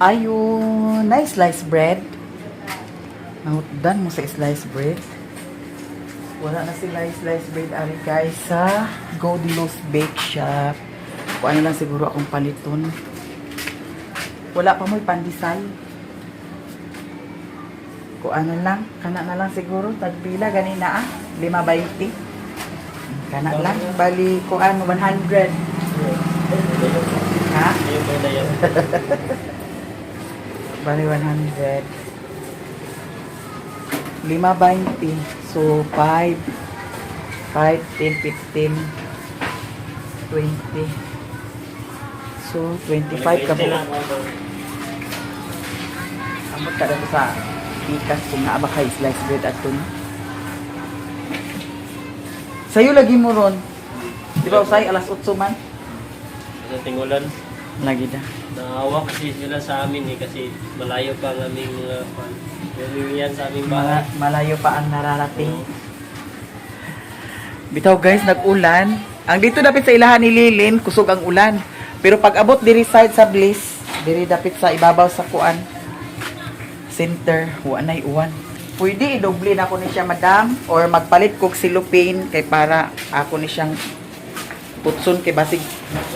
Ayun, nice slice bread. Nahutdan mo sa slice bread. Wala na sila slice bread ari guys sa Goldilocks Bake Shop. Kung ano lang siguro akong paliton. Wala pa mo'y pandesal. Kung ano lang, kana na lang siguro, tagbila, ganina ah, 5.20. Kana lang, bali, kung ano, 100. Ha? Bali, 100. 5.20. So, 5, 5, 10, 15, 20. So, 25 ka buok. Amot ka dito sa pikas kung naa ba kay slice bread ato no? Sayo lagi mo ron. Di ba usay alas 8 man? Sa tingulan, Lagi na. naawa kasi sila sa amin eh kasi malayo pa ang aming mga pan. Yan sa aming bahay. Malayo pa ang nararating. Bitaw guys, nag-ulan. Ang dito dapit sa ilahan ni Lilin, kusog ang ulan. Pero pag abot diri side sa Bliss, diri dapit sa ibabaw sa kuan center, wa nay uwan. Pwede idoble na ako ni siya, madam, or magpalit kog silupin kay para ako ni siyang putson kay basig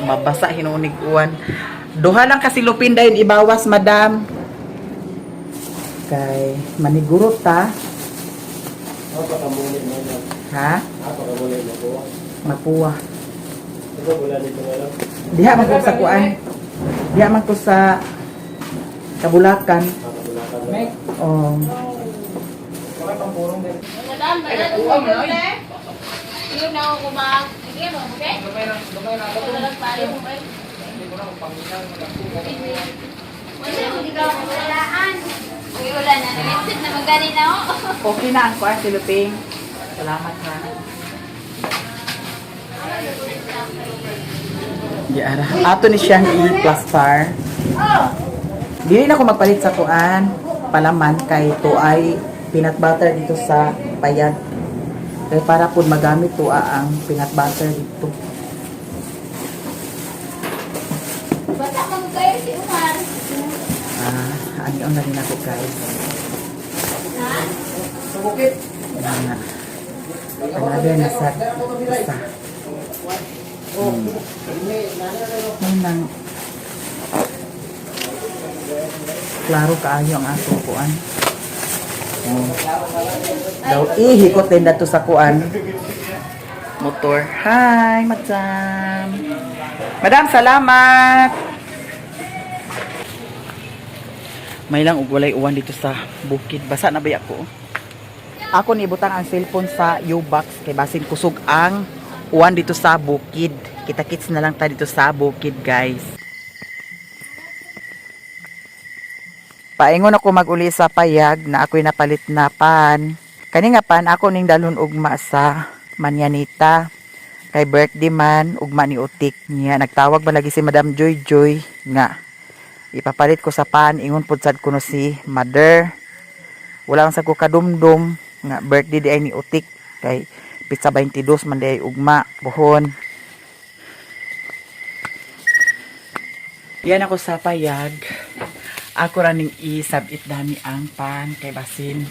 mabasa hinunig uwan. Duha lang ka silupin dayon ibawas, madam. Kay maniguro ta, Ako pakamuli mo na. ha? Ako pakamuli mo po. Mapuwa. Ito wala dito wala. Diha man ko sa kuan. Diha man ko sa Kabulakan. Ako Oh. Madam, madam, eh. Yun na ako kumag. Sige, okay? Wala lang tayo, okay? Wala, hindi ka ako walaan. Uy, wala na. Nag-exit na magani na ako. Okay na ang kuan si Luping. Salamat ha. Diara. Ato ni siyang i-plaster. Dili na ako magpalit sa kuan palaman kay to ay peanut butter dito sa payag. Kay para pud magamit to ang peanut butter dito. Basta kang kayo si Umar. Ah, ani on na rin ako guys. Ha? Ano na. Another na sa isa. May nang klaro kaayo ang ato kuan. Oh. Daw ihikot din dato sa kuan. Motor. Hi, madam. Madam, salamat. May lang og walay uwan dito sa bukid. Basa na ba ako? Ako ni ibutang ang cellphone sa U-box kay basin kusog ang uwan dito sa bukid. Kita-kits na lang ta dito sa bukid, guys. Paingon ako maguli sa payag na ako'y napalit na pan. Kani nga pan ako ning dalhon ugma sa manyanita. Kay birthday man ugma ni Utik niya. Nagtawag ba lagi si Madam Joy Joy nga ipapalit ko sa pan ingon pud sad kuno si mother. Wala lang sa ko kadumdum nga birthday di ay ni Utik kay pizza 22 man di ay ugma buhon. Yan ako sa payag. Ako raning isabit dami ang pan kay basin.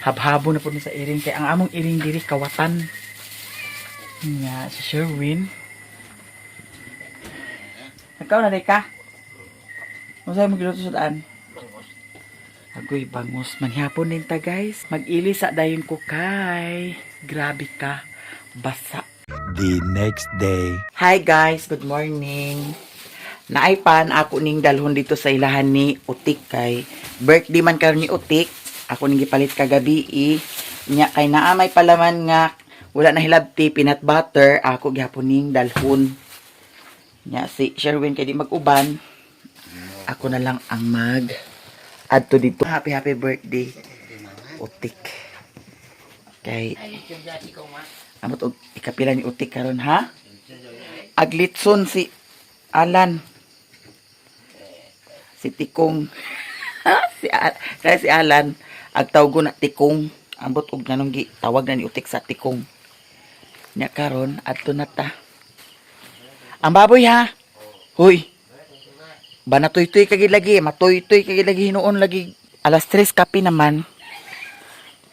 Habhabo na po sa iring kay ang among iring diri kawatan. Nga si Sherwin. Ikaw na ka? Unsa mo giluto sa daan? Agoy bangus manghapon din ta guys. Mag-ili sa dayon ko kay grabe ka basa. The next day. Hi guys, good morning. Naay pan ako ning dalhon dito sa ilahan ni Utik kay birthday man karon ni Utik. Ako ning gipalit kagabi eh. Nya kay naa may palaman nga wala na hilabti peanut butter ako gihapon ning dalhon. Nya si Sherwin kay di mag-uban. Ako na lang ang mag adto dito. Happy happy birthday Utik. Kay amot og ikapila ni Utik karon ha? Aglitson si Alan. Si Tikong. Kaya si Alan agtawgo na Tikong. Ambot og nganong gi tawag na ni Utik sa Tikong. Nya karon adto na ta. Ang baboy ha. Huy. Ba natuytoy ka gid lagi, matuytoy ka gid lagi hinuon lagi. Alas 3 kape naman.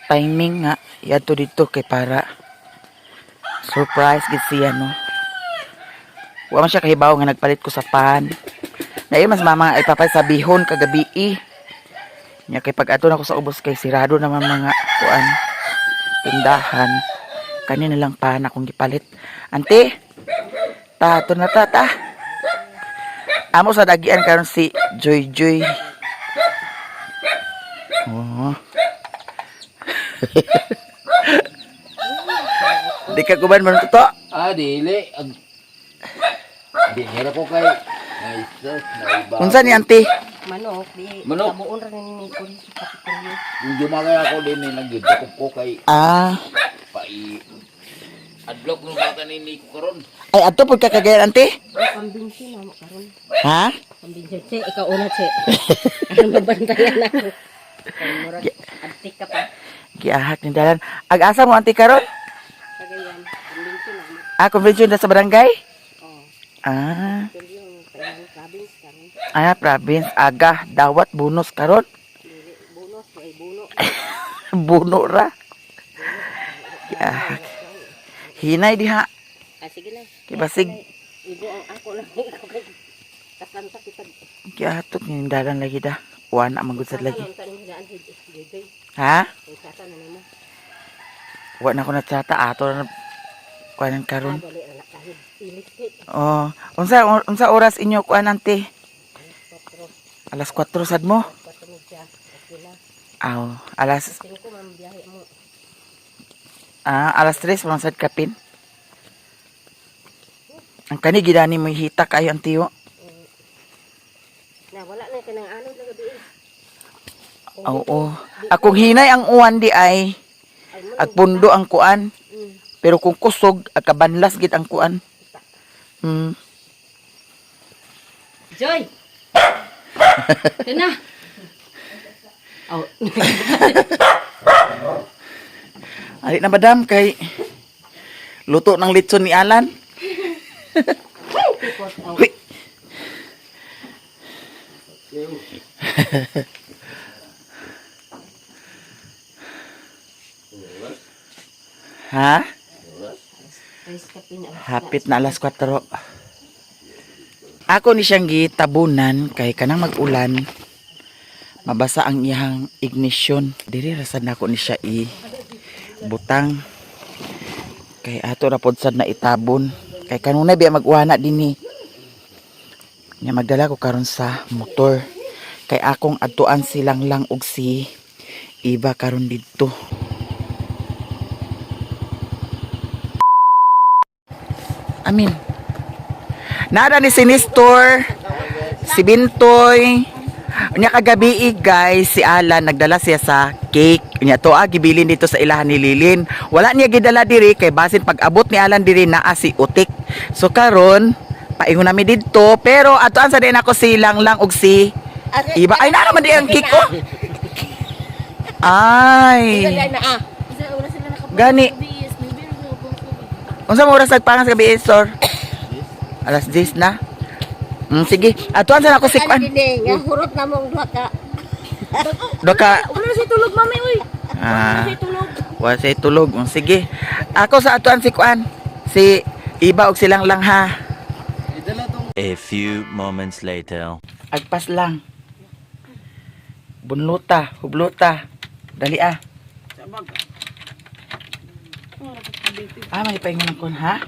Timing nga yadto dito kay para surprise gid siya, no. Wa man siya kahibaw nga nagpalit ko sa pan. Naay mas mama ay papay sa bihon kagabi eh. Nya kay pag ato na ko sa ubos kay sirado naman mga kuan tindahan. Kani na lang pan akong gipalit. Ante, ta ato na ta ta. Amo sa dagian karon si Joy Joy. Oh. Di ka guban man to. Ah, dili. Ang di hira ko kay Nice, naiba. Unsa ni ante? Manok, di. Manok. Kabuon ra ni ko sa kapitulyo. Yung dumagay ako din ni nagyud ko ko kay Ah, pai adlok nung bata ni ko karon. ay adto pud ka kagayan, ante? Pambinsi na mo karon. Ha? Pambinsi, che, ikaw una, che. Ano mabantayan ako? Kay murag antik ka pa. Giahak ni dalan. Ag-asa mo ante karon? Kagayan, pambinsi na mo. Ah, convention na sa barangay? Oh, Ah, kapitulyo ang kanyang province karon. ah, province aga dawat bonus karon. Dili bonus ay buno. Buno ra. Giahak. Hinay diha. Ah, sige lang. Kay basig Igo ang ako lang ikaw kay kasanta kita. giatok ni dalan lagi da. Wa na man gud sad lagi. Ang tanong daan si JJ. Ha? Kay sata na nimo. Wa na ko na chata ato na kuanan karon. Dali ra na kahit ilis kay. Oh, unsa unsa oras inyo kuan, ante? Alas 4 sad mo? 4:30. Okay na. Aw, alas 5 man biyahe mo. ah, alas 3 man sad kapin. Ang kani gidani mo hita kayo ang tiyo. Na wala na kanang ano na gabi. Eh. Oo. Akong hinay ang uwan di ay agpundo ang kuan. Pero kung kusog, agkabanlas gid ang kuan. Joy. Kana. Oh, Ali na madam kay luto ng litson ni Alan. Huy. Ha? rice kape na. Hapit na alas 4. Ako ni siyang gitabunan kay kanang mag-ulan mabasa ang iyang ignition. Diri ra sad nako ni siya i butang kay ato ra pod sad na itabon kay kanunay biya mag-uwana dinhi. Nya magdala ko karon sa motor kay akong adtuan silang lang og si Iba karon didto. Amin. Nara ni si Nestor, si Bintoy. Unya kagabi eh, guys, si Alan nagdala siya sa cake. Unya to ah, gibilin dito sa ilahan ni Lilin. Wala niya gidala diri kay basin pag abot ni Alan diri naa si Utik. So karon, paingon nami didto pero atuan sa din ako si Langlang ug si Iba. Ay naa naman di ang cake oh. Ay. Na ah. Gani. Unsa mo oras nagpangas gabi, sir? Alas 10 na. Sige. Atuan sa ako si Ano Kwan. din nga hurot na mong duha ka. Doka. Wala na siya tulog mami uy. Ah, Tulog. wala siya tulog. Sige. Ako sa atuan si Kwan. Si Iba og silang lang ha. A few moments later. Agpas lang. Bunluta, hubluta. Dali ah. Ah, may paingon ang kon ha?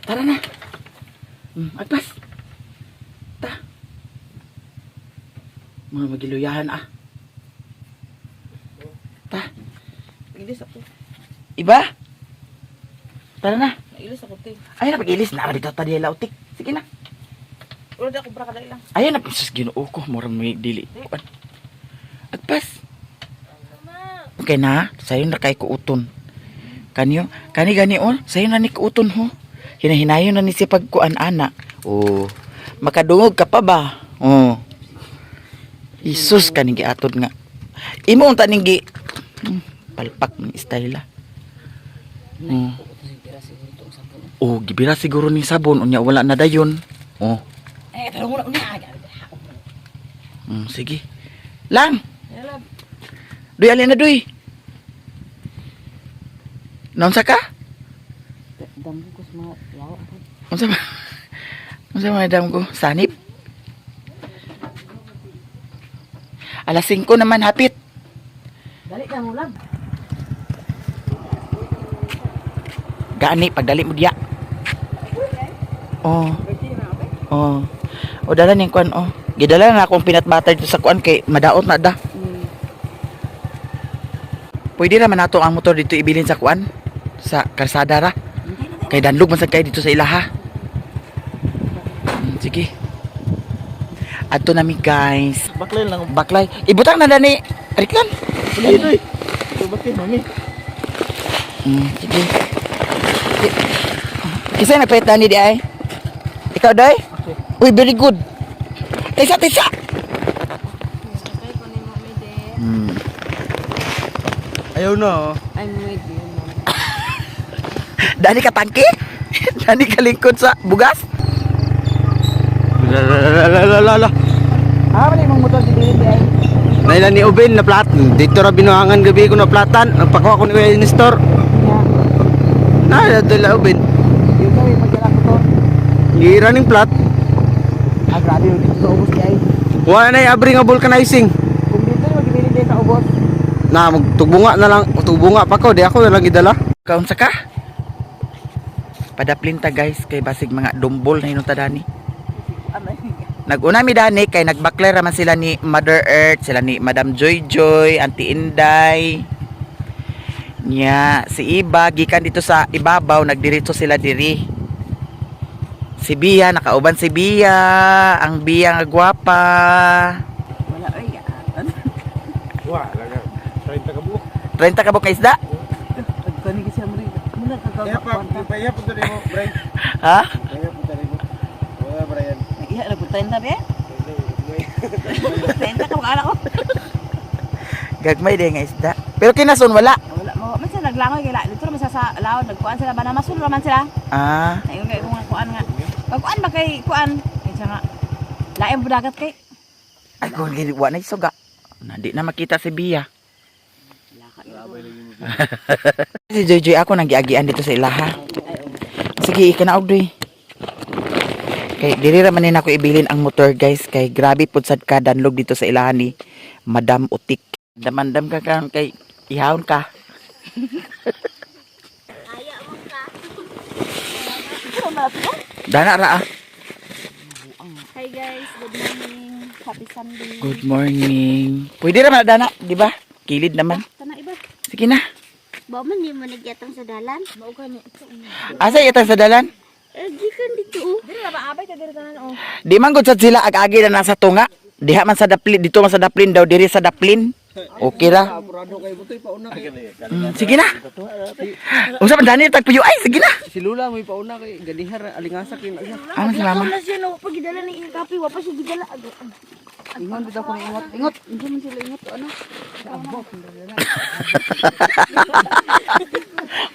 Tara na. Agpas. Ta. Mga magiluyahan ah. Ta. Ilis ako. Iba? Tara na. Nailis ako, te. Ay, napag-ilis na. Dito ta diya lautik. Sige na. Wala di ako bra kadali lang. Ayan na, sus, ginoo ko. Murang may dili. Kuan. Agpas. Okay na, sayo na kay kuuton. Kanyo, kani gani on, sayo na ni kuuton ho. Hinahinayon na ni si pagkuan ana. Oh, makadungog ka pa ba? Oh. Isus kaning giatod nga. Imo unta ning gi palpak ng style ah. Oh. Oh, gibira siguro ni sabon unya wala na dayon. Oh. Ay, tarong na unya. Sige. Lang. Duy, alin na duy. Naunsa ka? Damgo ko sa mga yawa. Unsa ba? Unsa mga dam ko? Sanib? Alas 5 naman hapit. Dali ka mo lang. Gani pagdali mo diya. Oh. Oh. O dala ning kuan oh. Gidala na akong peanut butter dito sa kuan kay madaot na da. Pwede naman nato ang motor dito ibilin sa kuan sa kalsada ra. Kay danlog man sad kay dito sa ilaha. Sige. Adto nami guys. Baklay lang. Baklay. Ibutang na dani. Riklan. Dito eh. Bakit mami? Sige. Kisa nagpalit dani di ay? Ikaw day? Uy, very good. Tisa, tisa. Ayaw na oh. I'm with you, ma'am. Dani ka tangke? Dani ka lingkod sa bugas? La. Ah, wala imong motor di dili ay. Naila ni Ubin na plat. Dito ra binuhangan gabi ko na platan. Nagpakuha ko ni Nestor. Na, dito la Ubin. Yung kami magdala motor. Gira ning plat. Ah, grabe yung dito sa ubos di ay. Wala na abri nga vulcanizing. Kung dito magibili di sa ubos. Na magtubunga na lang, tubunga pa ko, di ako na lang gidala. Kaunsa ka? Padaplin ta guys kay basig mga dumbol na hinunta dani. Naguna mi dani kay nagbaklay raman sila ni Mother Earth, sila ni Madam Joy Joy, Auntie Inday. Nya, si Iba gikan dito sa ibabaw nagdiretso sila diri. Si Bia nakauban si Bia, ang Bia nga gwapa. Wala ay. Wa, laga. 30 ka buok. 30 ka buok ka isda? Pagkani kasi mo rin. Muna kagkakwarta. Kaya po mo, Brian. Ha? Kaya po mo. Wala, Brian. Iha na ko 30 be. 30 ka makala ko. Gagmay di nga isda. Pero kinason wala. Wala mo. Man sila naglangoy kay dito man sila sa laod nagkuan sila ba na masul man sila. Ah, Ayun kay kung kuan nga. Pagkuan ba kay kuan? Kay siya nga. Lain budagat kay. ay kung gini wa na isuga. Na di na makita si Bia. Si Joy Joy ako nang giagian dito sa ilaha. Sige, ikanaog doy. Kay diri ra man ni nako ibilin ang motor guys kay grabe pud sad ka danlog dito sa ilaha ni Madam Utik. Damandam ka karon kay ihawon ka. Dana ra ah. Hi guys, good morning. Happy Sunday. Good morning. Pwede ra man dana, di ba? Kilid naman. Tana iba. Sige na. Ba man di mo nagyatang sa dalan? Mao gani. Asa itang sa dalan? Eh, gikan dito oh. Dili na ba abay ta diri tanan oh. Di man gud sad sila ag-agi na nasa tunga. Diha man sa daplin, dito man sa daplin daw diri sa daplin. Okay ra. Apurado kay butoy pauna kay. Sige na. Unsa man dani tagpuyo ay sige na. Si Lula may pauna kay ganihar alingasa kay na. Ano si mama? Na siya no pagidala ni iyang kape, wa pa siya gidala. Ingon bitaw ko na ingot. Ingot. Hindi man sila ingot ano.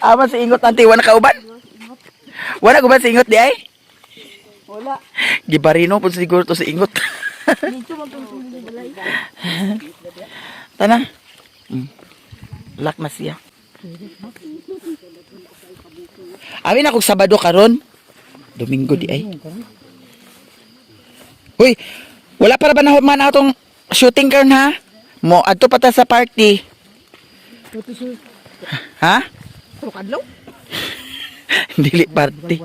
Ama si ingot ante wala kauban. Wala guban si ingot di ay. Wala. Gibarino pud siguro to si ingot. Dito man pud sila Tana. Lock na siya. Abi na kog Sabado karon. Domingo di ay. Uy, wala para ba na man atong shooting karon ha? Mo adto pa ta sa party. Ha? Kadlaw. Dili party.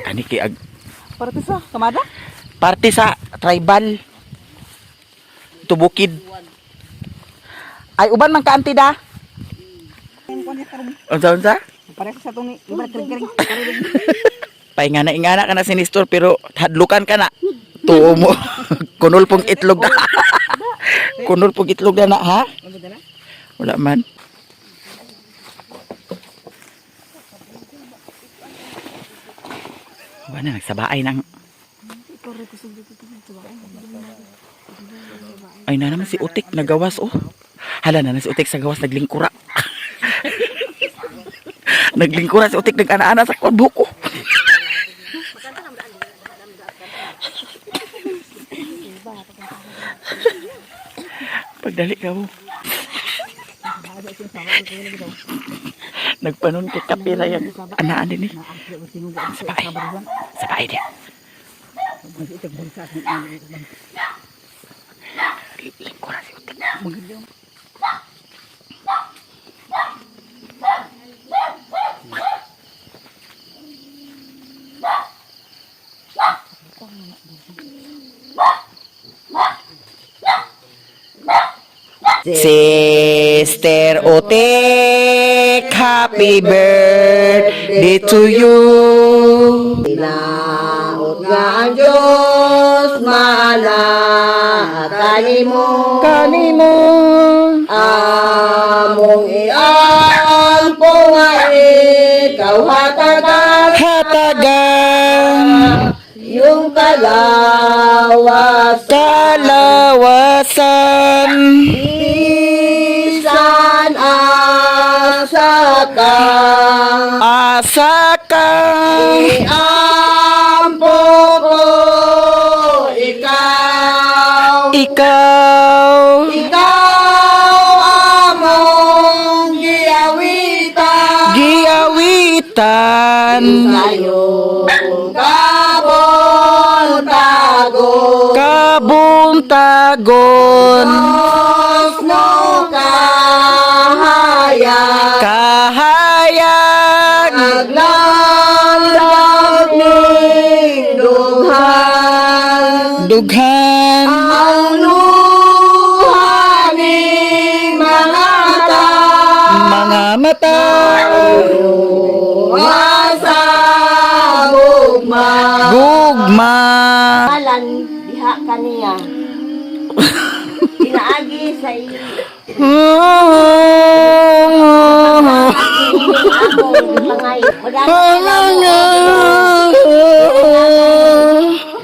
Ani kay ag Para sa kamada. party sa tribal. Tubukid. Ay uban man ka auntie da. Unsa unsa? Pareho sa tong iba kring-kring. Paingana ingana ka na si Nestor pero hadlukan ka na. Tuo mo. Kunol pong itlog na. Kunol pong itlog na na ha? Wala man. Wala na, nagsabaay ng... Ay na naman si Utik nagawas oh. Hala na na si Utik sa gawas naglingkura. Naglingkura si Utik nag-ana-ana sa kuwan buko. Nagdali ka mo. Nagpanon kay kape ra yan. Anaan din eh. Sa bahay. Sa bahay diya. Lingkuran si Utik. Sister Otek, happy birthday to you. Hinaot nga ang Diyos, maana kanimo. Kanimo. Among iampo nga ikaw hatagan, Hatagan yung kalawas. kalawasan. Bisan asa ka, Asa ka. Iampo ko ikaw. Ikaw. Ikaw among giawitan Giawitan. sa'yo kabontago. Kabuntagon. Diyos mo kahayag, Kahayag. naglalag ning dughan. Dughan. Ang luha ning mga mata, Mga mata. sa gugma. Gugma. Alan diha kaniya. Pinaagi sa among gipangayo.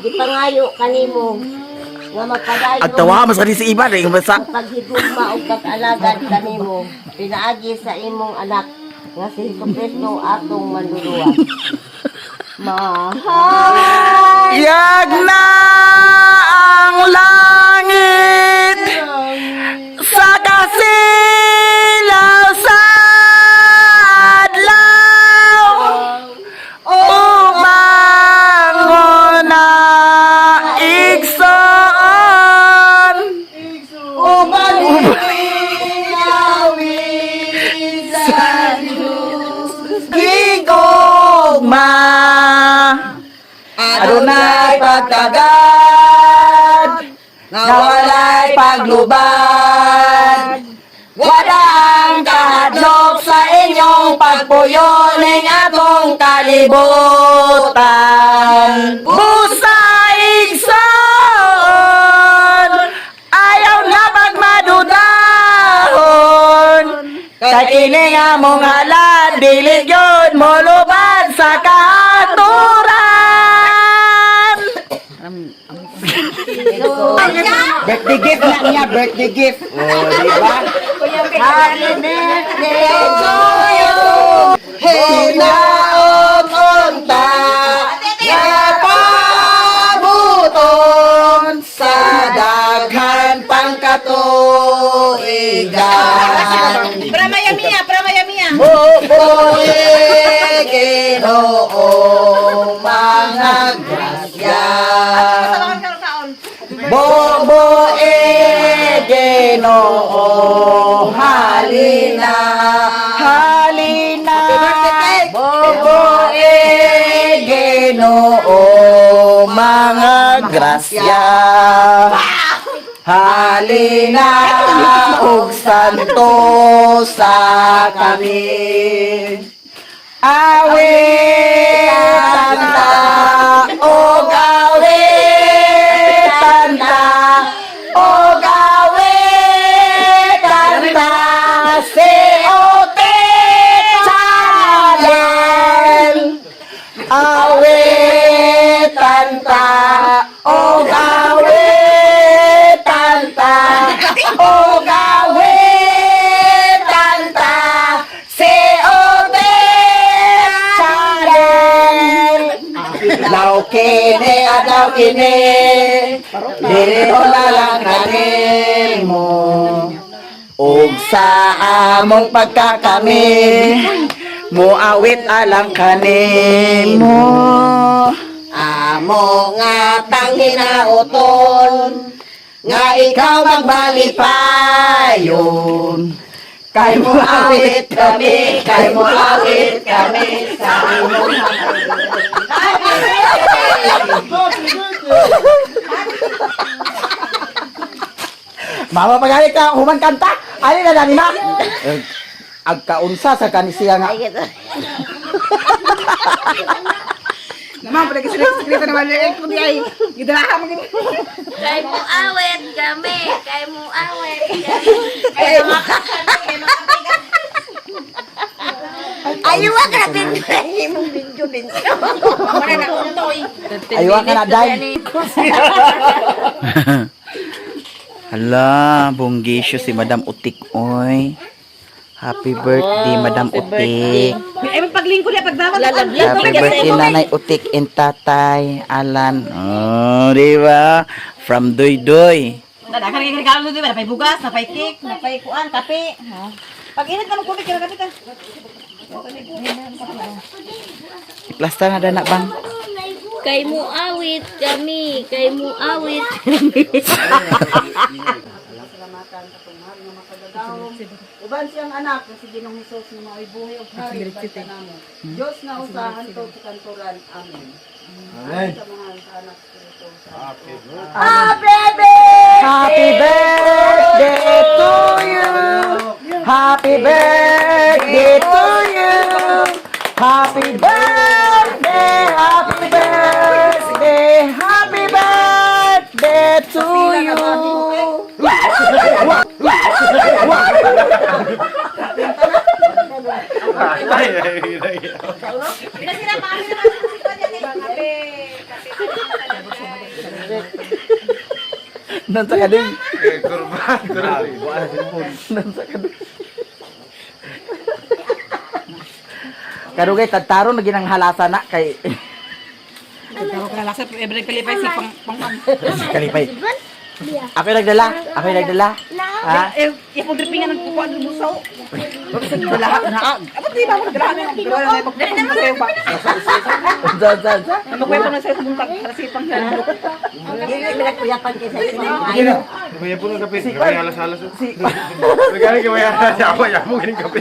Gipangayo kanimo nga magpadayon Ang tawa mas kani si Iban eh basta. ang paghigugma ug pag-alagad kanimo pinaagi sa imong anak nga si Hesukristo atong manluluwas. Mahal Yag na ang langit sa kasilaw sa adlaw umangon na igsoon Umalingawin sa Diyos. Gigugma Adunay pagtagad, nga walay paglubad. Wala ang kahadlok sa inyong pagpuyo ning atong kalibutan. Busa igsoon, ayaw na pagmadudahon. Kay kini nga mong halad, dili gyud molubad sa kahaturan. Birthday gift na niya, birthday gift. Oh, di ba? Happy birthday to you. Hinaot unta nga pabuton sa daghan pang katuigan. Pramaya mia, pramaya mia. Bubuhi Ginoo mga grasya. Bobo e Ginoo, Halina. Halina. Bobo e Ginoo, mga grasya. Halina ug santo sa kami. Awit tanta og awit tanta og awit tanta si Ote Channel. Awit tanta og awit tanta og awit tanta si Ote Channel. Adlaw kini, adlaw kini, dili na lang kanimo. Ug sa among pagkakami, muawit alang kanimo. Amo nga panginauton nga ikaw magbalipayon. Kay muawit Kami, kay mo awit kami sa imong Mama pagalit ka, human kanta. Ali na dani ma. Agkaunsa sa kanisiya nga. Naman, pala kasi sekreto naman. Eh, kundi ay, gidalaha mo gini. Kay mo awit kami. Kay mo awit kami. Kay mga Ayaw ka na pinay mong video din. Wala na, untoy. Ayaw ka na day. Hala, bonggisyo si Madam Utik oy. Happy birthday, Madam Utik. Ay, paglingkod niya, pagdawat. Happy birthday, Nanay Utik and Tatay Alan. Oh, di ba? From Doy Doy. Dada, kan kaya regalo dito, napay bugas, napay cake, napay kuan, kape. Ha? Pag init na magkubig, kaya kape ka. Iplasta na dana bang. Kay mo awit kami. Kay mo awit. Uban siyang anak na si Ginoong Hesus nga mao'y buhi ug hari sa namo. Dios nga usa hantod sa kanturan. Amen. Amen. Sa mga sa anak Espiritu Santo. Happy birthday to you. Happy birthday to you. Happy birthday, happy birthday, happy birthday to you. Nansa ka din. Nansa ka din. Karugay, tadtaro na ginang halasa na kay... Tawag ka na lasa, every kalipay si pang pang. Kalipay. Ako'y nagdala. Ako'y nagdala. Ha? Eh, ipong drippingan ng kukuan ng busaw. Dala na. Abot di ba mo nagdala na nagdala na pag na sayo pa. Unsa, unsa, unsa? Magkwento na sayo sa buntag para sa ipang yan. Sige na. Kaya po ng kape. Kaya alas-alas. Si... Nagkari kaya ako, ayaw mo ganing kape.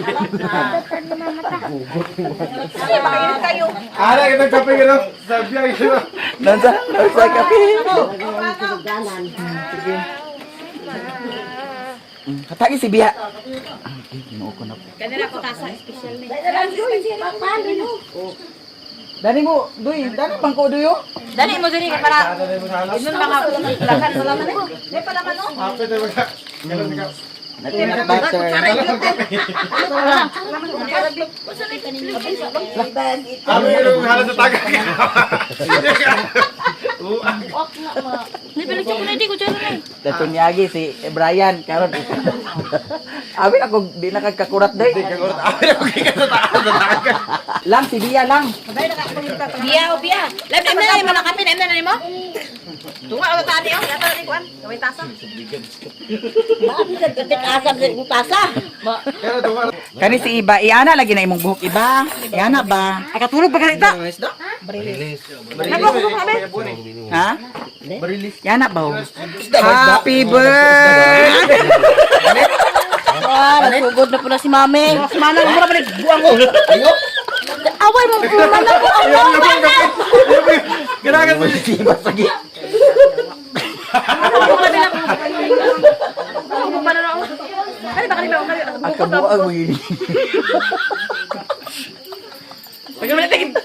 Ay, makainit kayo. Ara, kitang kape ka na. Sabi ay ito. Nansa, nansa kape. Sige. Katagi si Biya. Ay, ginoo ko na po. Kanila ko tasa special ni. Dani mo, duy, dani bang ko duyo? Dali mo diri para inun mga lakan sa laman eh. May palaman no. Kape tayo magka. Ganun ka. Peanut butter. Abi yung halas sa taga. Hindi pala siya kunay di ko dyan na. Dato niyagi si Brian karon. Abi ako di na kagkakurat day. Kagurat. Abi ako kaya sa taas sa taga. Lang si Bia lang. Biya o biya. Lab na na mo na kape na na nimo. Tunga o tani oh, yata ni kuan. Gawin tasa. Pero tunga. Kani si Iba, iana lagi na imong buhok Iba. Iana ba? Ay katulog pa ganita. Ha? Iana ba? oh? Happy birthday. Ah, nagugod na po na si mami. Manang mura pa buang ko. Away mo po manang ko. Away na. Ganagan mo. Si Iba sagi. Kali ba kali ba kali. Ang kabuang mo yun. Pag mo na dito.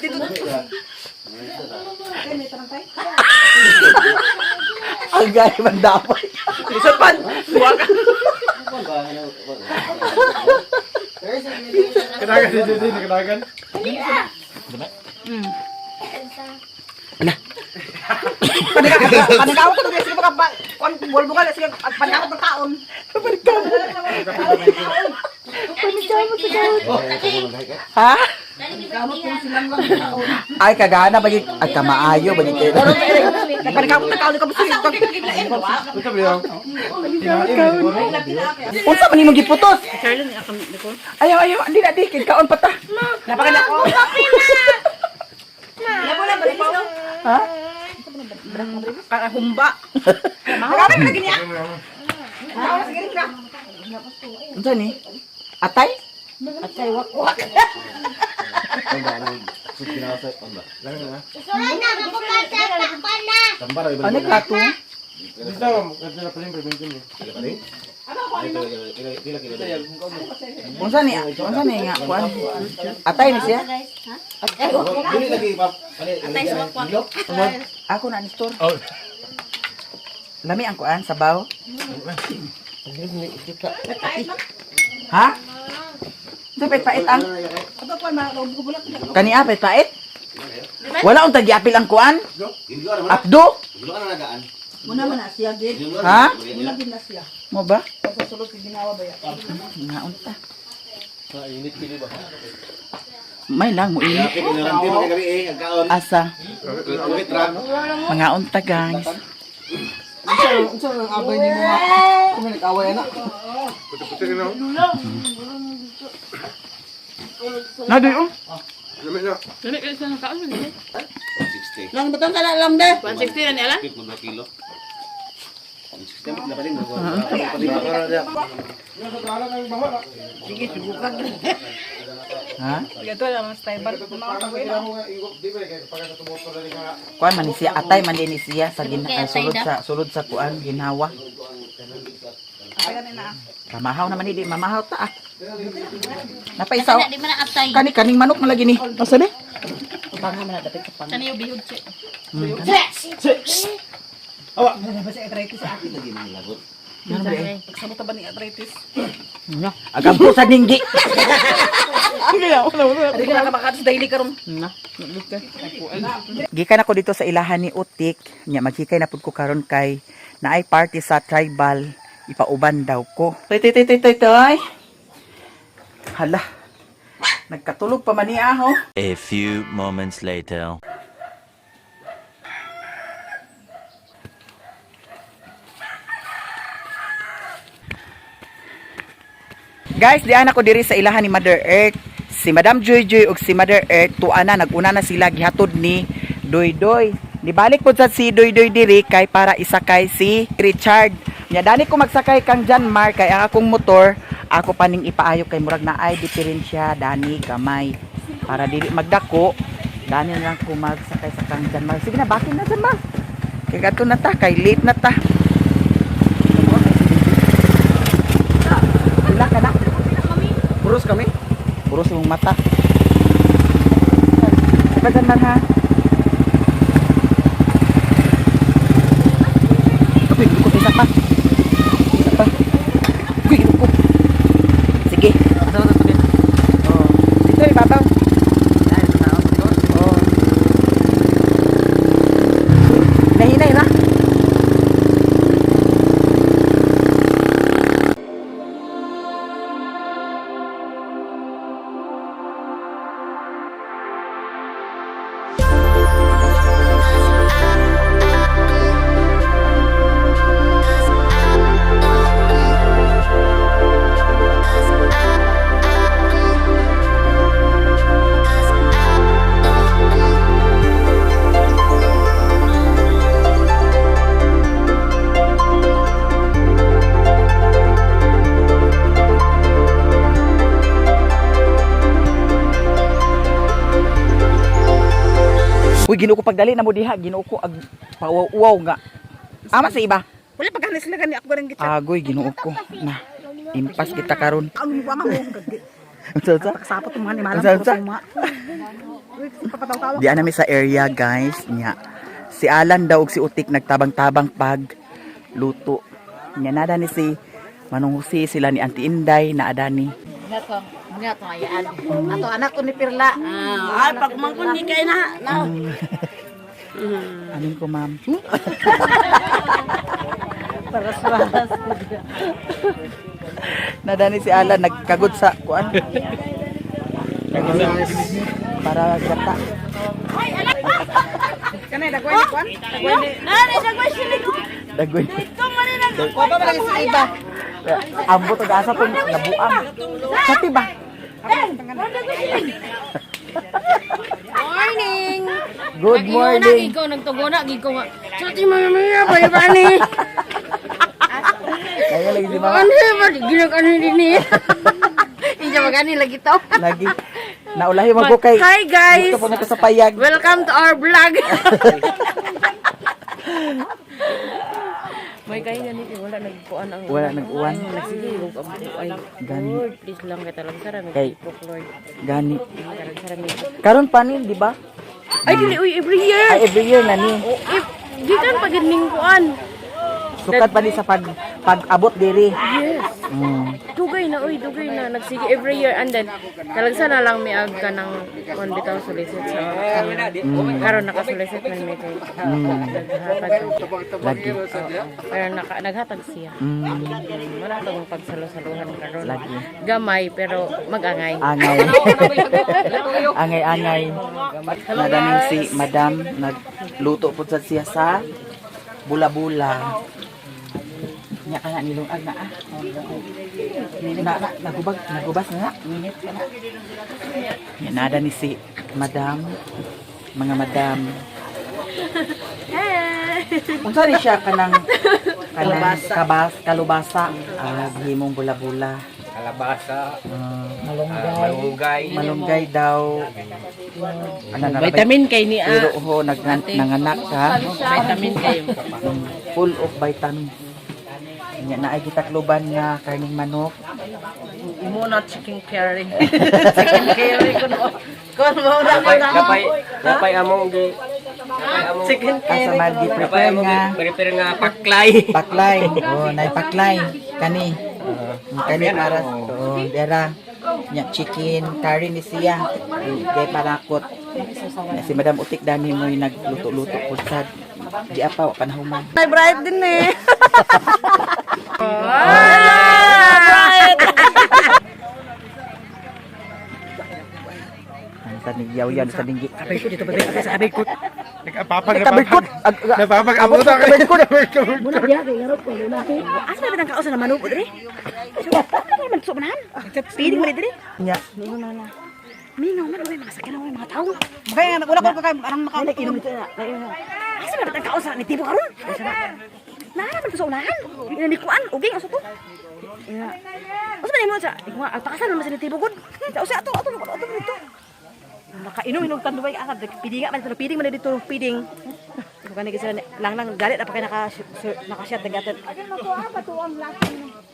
Ang gay man dapat. Lisod pan. Buang ka. Ganagan si Judy, ganagan. Panikaw ko to sige baka kuan bulbo ka sige panikaw ko kaon. Ha? Ay kagana bagi ay kamaayo bagi kay. Ito ba yun? Unsa man imong giputos? Ayaw ayaw, andi na di kay kaon pa ta. Ha? Kahumba. Unsa ni? Atay? Ano kato? Dito, kasi na pala yung prevention eh. Unsa ni? Unsa ni nga kuan? Atay ni siya? Ako na ni store. Lami ang kuan sabaw. Ha? Unsa pait ang? Kani ah, pait-pait? Wala unta giapil ang kuan? Abdo? Muna man na siya gid. Ha? Muna gid na siya. Mo ba? Sa sulod kay ginawa ba ya? Nga unta. May lang mo init. Asa? Mga unta guys. Unsa ang abay ni mga kung nag-away na. Puti-puti rin ako. Nadoy oh. Lamig na. Lang batang ka na lang de. 160 na ni Alan? Ha? Ito lang mas tayo. Kuan man ni siya atay man din ni siya sa gin ay, sulod sa kuan ginawa. Kamahaw naman ni di mamahaw ta ah. Napaisaw. Di man na atay. Kani kaning manok man lagi ni. Asa ni? Kani yung bihog che. Ano ba eh? Ano? Agam ko sa ninggi. Hindi ka makakas daily karon. Na. Gikan ako dito sa ilahan ni Utik. Nya maghikay na pud ko karon kay naay party sa tribal ipauban daw ko. Toy toy toy toy toy toy. Hala. Nagkatulog pa man niya ho. A few moments later. Guys, diyan ako diri sa ilahan ni Mother Earth. Si Madam Joy Joy ug si Mother Earth tuwa na naguna na sila gihatod ni Doy Doy. Nibalik pod sad si Doy Doy diri kay para isakay si Richard. Nya dani ko magsakay kang John Mark kay ang akong motor ako pa ning ipaayo kay murag naay diferensya dani gamay. Para dili magdako, dani na lang ko magsakay sa kang John Mark. Sige na, bakin na John Mark. Kay kadto na ta, kay late na ta. Pila ka na? Buros kami? Buros yung mata. Sabadan man ha. Uy, ko isa pa. Isa pa. Uy, ko. Sige. Oh. Dito ibabaw. Oh. Nahinay na. Uy, Ginoo ko pagdali na mo diha, Ginoo ko ag pawaw nga. Ama sa iba. Wala pa gani sila gani ako ganing gitsa. Agoy, Ginoo ko. Na, impas kita karon. Ano mo ama mo? Unsa unsa? Pagsapot mo ni malam Unsa, unsa? ko suma. Papataw-tawa. Diyan nami sa area, guys. Nya. Si Alan daw ug si Utik nagtabang-tabang pag luto. Nya nada ni si Manong Jose, sila ni Auntie Inday, naada ni. Ato anak ko ni Pirla. Ay pagmangkon ni kay na. Amin ko, ma'am. Paras-paras. Nada ni si Alan nagkagod sa kuan. Para gata. Kanay dagway ni kwan? Nanay, dagway sila. Dagoy. Ito man rin ang Wa pa man sa iba. Ambot og asa tong nabuang. Sati ba? Morning! Good morning. Ikaw nagtuguna, gig ko nga. Suti mga mga balibani. Kaya lagi si mama. Ano ba? Ginag-ano din eh. Hindi magani lagi to. Lagi. Naulahi mo ko kay. Hi guys! Dito po na ko sa payag. Welcome to our vlog. May kay gani wala nagkuan ang Wala nag-uwan. Sige, ug ang ay. Gani. Lord, please lang kay talang sara may Kay. book, Lord. Gani. Talang sara may. Karon pa ni, di ba? Ay dili uy every year. Ay, every year na ni. If gikan pa gid ning kuan. Sukat pa ni sa pag pag-abot diri. Yes. Dugay na uy, dugay na nagsige every year and then talagsa na lang miag ka ng kuan bitaw solicit sa karon nakasolicit man mi kay naghatag Lagi. pero naka, naghatag siya. Wala tong pagsalo-saluhan karon. Lagi. Gamay pero magangay. Angay. Angay-angay. Nadaning si Madam nagluto po sa siya sa bula-bula. Nya ka na nilungag na ah. Na, na, nagubag, nagubas na na. Nya nada ni si Madam, mga madam. Unsa ni siya kanang kanang kabas, kalubasa, ah, himong bula-bula. Kalabasa, Malunggay. malunggay. Malunggay daw. Ano na Vitamin kay ni Pero ho, nag, nanganak ka. Vitamin kayo. Full of vitamins. Nya naay gitakloban nga karning manok. Imo na chicken curry. Chicken curry kuno. Kun mo na Napay, napay, napay among gi napay among Chicken Asa man napay gi-prepare among nga gi prepare nga paklay. paklay. Oh, nay paklay kani. Kani para oh, dera. Nya chicken curry ni siya. Gay parakot. Nya si Madam Utik dani mo'y nagluto-luto pud sad. Di apa wa panahuman. May bright din eh. Ang sa nigyaw-yaw sa dinggi. Nagpapag Kabirkot. Napapag abot ako. Asa na bitang kaos na manubo diri? Ano man sumanan? Piling man diri. Nya. Mingaw man uy mga sakyan uy mga tawo. Kaya nga wala ko kay arang maka Inom dito na. Asa na bitang kaos na ni tipo karon? Naa man to sa unahan. Ina ni kuan uging aso to. Ina. Asa man imo sa ikaw ang naman sa ni tipo gud. Sa usa ato ato ato dito. Nakainom inom tanduay asa Piding man dito piding man dito piding. Ikaw gani kasi lang lang galit na pa kay naka naka-shot nagatan.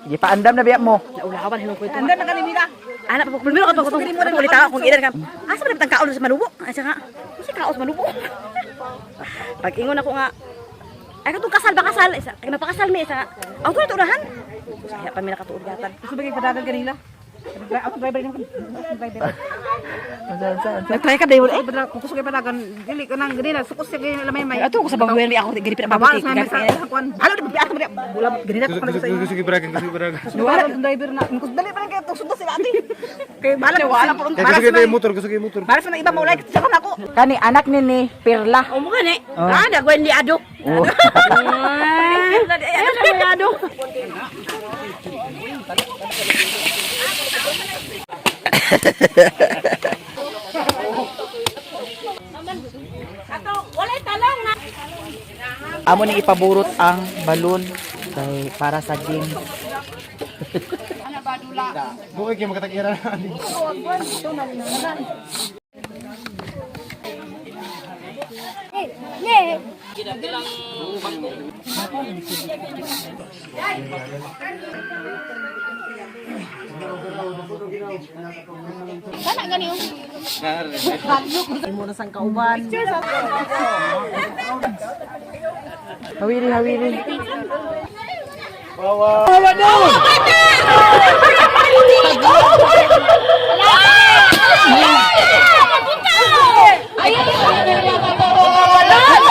Gipaandam na biya mo. Naulawan hinong kwento. Andan na kanila. Anak pa pumilo ka pa kung ulit ako kung ilan ka. Asa man bitang kaon sa manubo? Asa nga? Usa kaon sa manubo. Pag ingon ako nga ay katong kasal ba kasal isa kay mapakasal mi isa. Ako na tunahan. Kaya pa mi nakatuod gatan. Gusto ba kay padagan kanila? Ako driver nimo. Driver. Nagtry ka dayon eh. Kung gusto kay padagan dili ka nang ganina sukos siya kay lamay may. Ato ko sa babuyan mi ako gani pa Bawal sa may sa kuan. Halo di ba bula ganina ko sa inyo. Gusto gibaragan, gusto gibaragan. Wala ang driver na. Kus dali pa lang kay sundo sila ate. Kay bahala wala po. Gusto kayo motor, gusto kayo motor. Para sa iba maulay sa kan ako. Kani anak ni ni Perla. O mo gani. Ah, dagwan ni Ado. Oh. Ay, ano ni Ado? Amo ning ipaburot ang balon kay para sa game. Bukay kayo makatag-ira na. Hawiri hawiri. Ay, ay, ay, ay, ay, ay, ay, ay, ay,